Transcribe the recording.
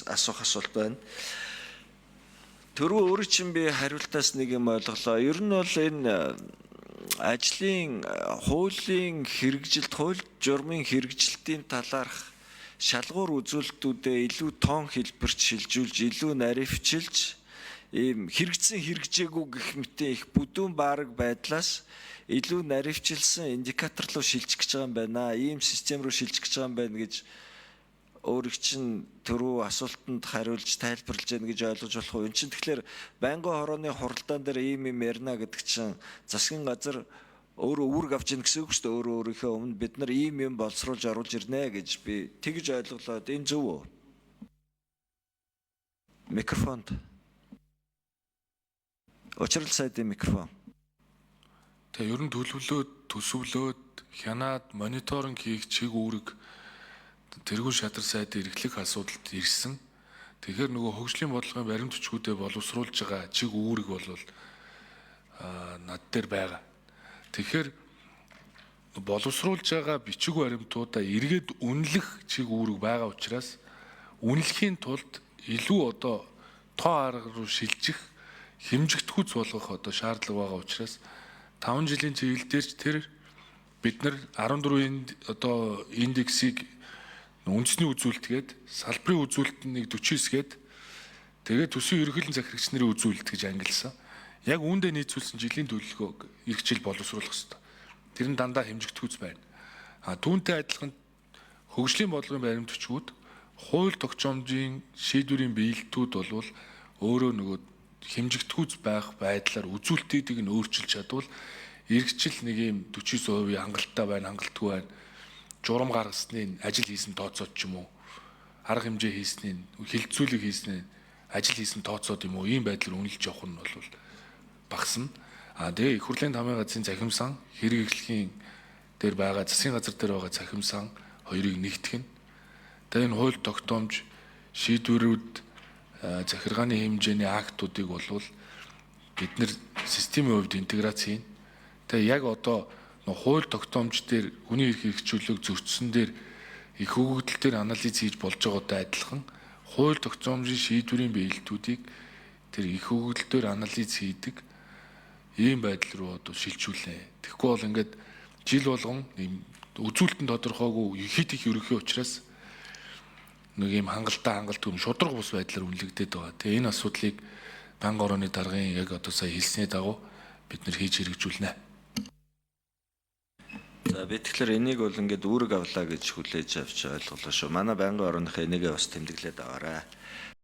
Асуух асуулт байна. Түрүү өөрөө чинь би хариултаас нэг юм ойлголоо. Ер нь бол энэ ажлын хуулийн хэрэгжилт, хууль журмын хэрэгжилтийн талаарх шалгуур үзүүлэлтүүдээ илүү тоон хэлбэрт шилжүүлж, илүү наривчилж, ийм хэрэгжсэн хэрэгжээгүй гэх мэтийн их бүдүүн баараг байдлаас илүү наривчилсан индикатор руу шилжих гэж байгаа юм байна. Ийм систем рүү шилжих гэж байгаа юм байна гэж өөрийг чинь түрүү асуултанд хариулж тайлбарлаж яах гэж ойлгож болох уу? Эн чинь тэгэхээр байнгын хорооны хуралдаан дээр ийм юм ярина гэдэг чинь засгийн газар өөрөө үүрэг авч ийн гэсэн үг шүү дээ. Өөрөө өөрийнхөө өмнө бид нар ийм юм боловсруулж оруулж ирнэ гэж би тэгж ойлголоо. Энэ зөв үү? Микрофонд. Учрал сайдын микрофон. Тэгээ ер нь төлөвлөөд, төсөвлөөд, хянаад, мониторинг хийх чиг үүрэг тэргүүн шатар сайд эрхлэх асуудалд ирсэн. Тэгэхээр нөгөө хөгжлийн бодлогын баримт бичгүүдэд боловсруулж байгаа чиг үүрэг бол над дээр байгаа. Тэгэхээр боловсруулж байгаа бичиг баримтуудаа эргээд үнэлэх чиг үүрэг байгаа учраас үнэлэхийн тулд илүү одоо тоо арга руу шилжих, хэмжигдэхүйц болгох одоо шаардлага байгаа учраас 5 жилийн чиглэл дээр ч тэр бид нар 14 энд одоо индексийг үндэсний үзүүлэлтгээд, салбарын үзүүлэлт нь нэг 49 гээд, тэгээд төсвийн ерөнхийлөн захирагч нарын үзүүлэлт гэж ангилсан. Яг үүндээ нийцүүлсэн жилийн төлөвлөгөөг эх жил боловсруулах хэрэгтэй. Тэр нь дандаа хэмжигдэхүйц байна. А түүнтэй адилхан хөгжлийн бодлогын баримт бичгүүд, хууль тогтоомжийн шийдвэрийн биелэлтүүд болвол өөрөө нөгөө хэмжигдэхүйц байх байдлаар үзүүлэлтүүдийг нь өөрчилж чадвал эргэжил нэг юм 49% хангалттай байна, хангалтгүй байна. Журам гаргасны ажил хийсэн тооцоод ч юм уу, арга хэмжээ хийсний, хилцүүлэг хийсний, ажил хийсэн тооцоод юм уу, ийм байдлаар үнэлж явах нь бол багасна. А тэгээ их хурлын тамийн газрын цахим сан, хэрэг эрхлэхийн дээр байгаа засгийн газар дээр байгаа цахим сан хоёрыг нэгтгэх нь. Тэгээ энэ хууль тогтоомж, шийдвэрүүд, захиргааны хэмжээний актуудыг болвол бид нэр системийн хувьд интеграц хийн. Тэгээ яг одоо хууль тогтоомж дээр хүний эрх хэрэгжүүлэг зөрчсөн дээр их өгөгдөл дээр анализ хийж болж байгаатай адилхан хууль тогтоомжийн шийдвэрийн биелэлтүүдийг тэр их өгөгдөл дээр анализ хийдэг ийм байдал руу одоо шилжүүлнэ. Тэгэхгүй бол ингээд жил болгон ийм үзүүлэлтэн тодорхойгүй хит их ерөнхий учраас нэг ийм хангалттай хангалтгүй шударга бус байдлаар үнэлэгдээд байгаа. Тэгээ энэ асуудлыг банк орооны даргын яг одоо сая хэлсний дагуу бид нэр хийж хэрэгжүүлнэ. За, би тэгэхээр энийг бол ингээд үүрэг авлаа гэж хүлээж авч ойлголоо шүү. Манай байнгын орооныхоо энийгээ бас тэмдэглээд аваарай.